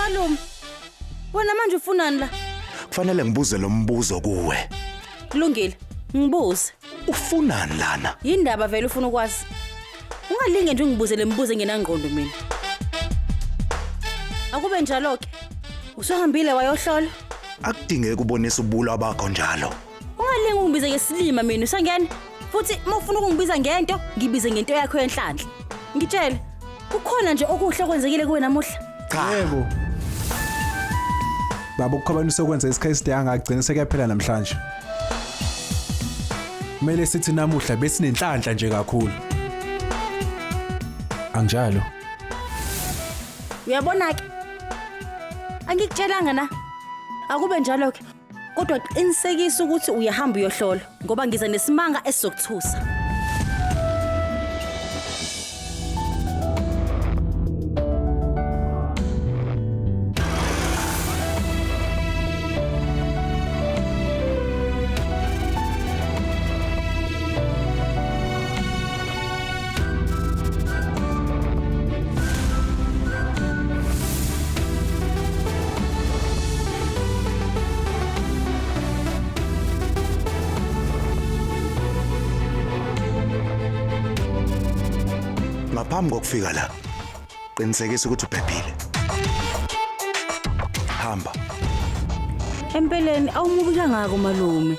Malume. Wena manje ufunani la? Kufanele ngibuze lo mbuzo kuwe. Kulungile. Ngibuze. Ufunani lana? Yindaba vele ufuna ukwazi. Ungalinge nje ungibuze lemibuzo engenangqondo mina. Akube njalo ke. Usuhambile wayohlola. Akudingeki ubonisa ubulwa bakho njalo. Ungalinge ungibize ngesilima mina usangene. Futhi uma ufuna ukungibiza ngento, ngibize ngento yakho yenhlanhla. Ngitshele, kukhona nje okuhle okwenzekile kuwe namuhla? Cha. Yebo. Baba ukukhwabanisa okwenza isikhathi eside angagcina sekuyaphela namhlanje. Kumele sithi namuhla besinenhlanhla nje kakhulu. Angjalo. Uyabona ke? Angikutshelanga na? Akube njalo ke. Kodwa qinisekisa ukuthi uyahamba uyohlola ngoba ngiza nesimanga esizokuthusa. Ngaphambi kokufika la, qinisekisa ukuthi uphephile. Hamba. Empeleni awumubi kangako malume.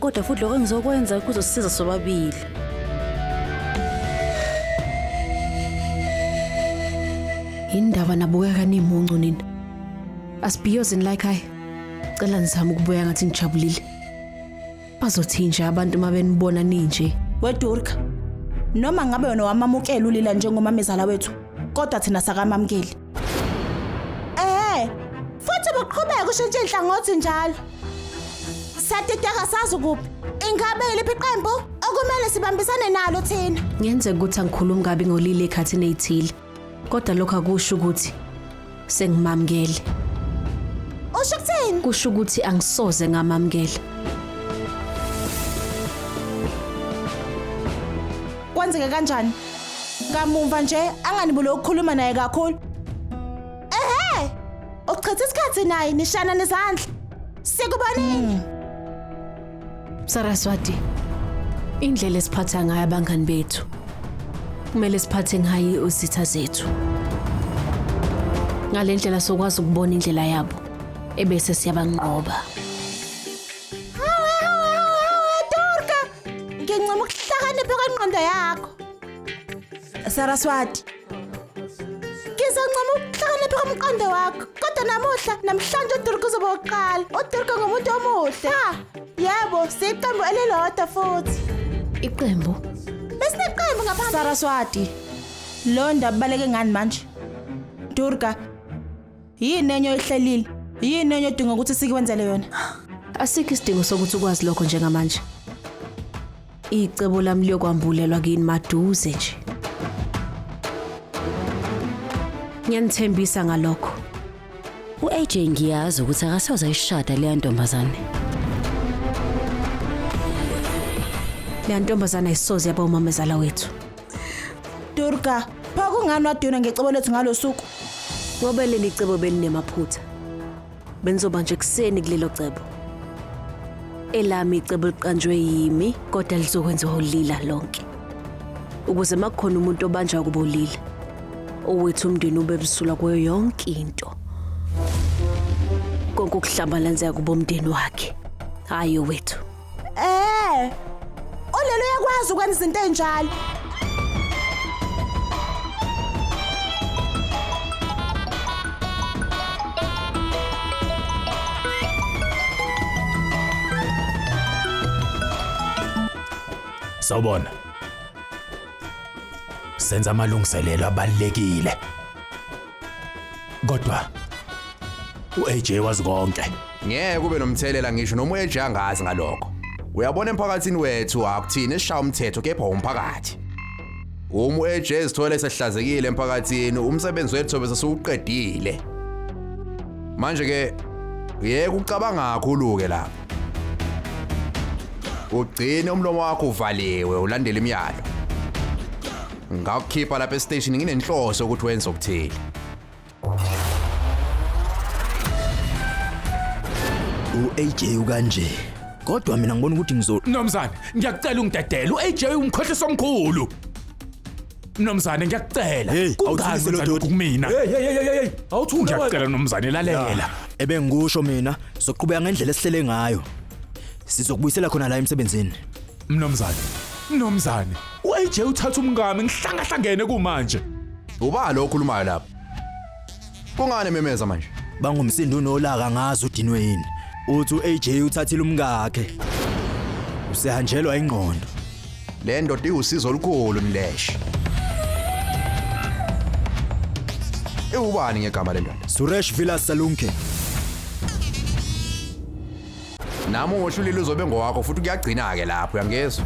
Kodwa futhi lokho engizokwenza kuzosisiza sobabili. Indaba nabukeka nimuncu nina. Asibhiyozeni la ekhaya. Cela nizame ukubuya ngathi nijabulile. Bazothi nje abantu uma benibona ninje. WeDurka. Noma ngabe wena wamamukela ulila njengomamezala wethu, kodwa thina sakamamukeli. Eh, futhi buqhubeka ushintshe inhlangothi njalo. Sadideka sazi kuphi. Ingabe yiliphi iqembu okumele sibambisane nalo thina? Ngenzeka ukuthi angikhulumi kabi ngolile ekhathini eyithile. Kodwa lokho akusho ukuthi sengimamukele. Usho ukuthini? Kusho ukuthi angisoze ngamamukela. Kwenzeke kanjani? Kamumva nje anganibule ukukhuluma naye kakhulu. Ehhe! Uchitha isikhathi naye nishana nezandla. Sikubonile. Saraswati, indlela esiphatha ngayo abangani bethu kumele siphathe ngayo izitha zethu. Ngale ndlela sokwazi ukubona indlela yabo ebese siyabanqoba. Hawe hawe hawe hawe Durga. Ngincoma ukuhlakanipha kwengqondo yakho. Saraswati. Ngizoncoma ukuhlakanipha komqondo wakho. Kodwa namuhla namhlanje uDurga uzoba oqala. UDurga ngumuntu omuhle. Ha. Yebo, siqembu elilodwa futhi. Iqembu Besineqembu ngaphambi. Saraswati. Lo ndaba baleke ngani manje? Durga. Yini enye oyihlelile? Yini enye odinga ukuthi sikwenzele yona? Asikho isidingo sokuthi ukwazi lokho njengamanje. Icebo lami liyokwambulelwa kini maduze nje. Ngiyanithembisa ngalokho. U-AJ ngiyazi ukuthi akasoze ayishada leya ntombazane. Leya ntombazane ayisoze yaba umamezala wethu. Durga, pho kungani waduna ngecebo lethu ngalosuku? Ngoba leli cebo belinemaphutha. Benizoba nje kuseni kulelo cebo. Elami icebo liqanjwe yimi kodwa lizokwenziwa ulila lonke. Ukuze makukhona umuntu obanjwa kuba ulila. Owethu umndeni ube msulwa kuyo yonke into. Konke ukuhlambalanzeka kuba umndeni wakhe. Hayi owethu. Eh. Olelo uyakwazi ukwenza izinto ezinjalo. Sawubona. Senza amalungiselelo abalekile. Kodwa uAJ wazi konke. Ngeke kube nomthelela ngisho noma uAJ angazi ngalokho. Uyabona emphakathini wethu akuthini esishaya umthetho kepha umphakathi. Uma uAJ ezithola esehlazekile emphakathini umsebenzi wethu sobe sesiwuqedile. Manje ke uyeke ukucabanga kakhulu ke lapha. Ugcine umlomo wakho uvaliwe ulandele imiyalo. Ngakukhipha lapha estation nginenhloso ukuthi wenze okuthile. U-AJ ukanje. Kodwa mina ngibona ukuthi ngizo Mnumzane, ngiyakucela ungidedele. U-AJ umkhohliso omkhulu. Mnumzane, ngiyakucela. Hey, Kungazi awuthulise lo wenza doti. lokhu kumina. Hey hey hey hey hey, awuthule wena. Ngiyakucela mnumzane, lalela. Ebengikusho mina soqhubeka ngendlela esihlele ngayo. Sizokubuyisela khona la emsebenzini. Mnumzane, mnumzane, u-AJ uthatha umngami ngihlangahlangene kumanje. Uba lo okhulumayo lapha? Kungani memeza manje? Bangumsindo unolaka ngazi udinwe yini. Uthi uAJ uthathile umkakhe. Usehanjelwa ingqondo. Le ndoda iwusizo olukhulu Mlesh. Iwubani ngegama lendoda? Suresh Vilas Salunke. Namuhla ulile uzobe ngowakho futhi kuyagcina ke lapho uyangizwa.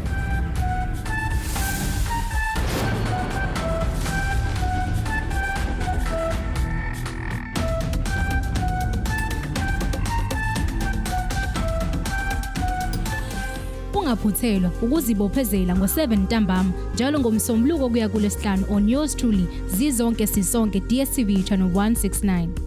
Ungaphuthelwa ukuzibophezela ngo-7 ntambama njalo ngomsombuluko kuya kulesihlanu on yours truly zizonke sisonke DStv channel 169.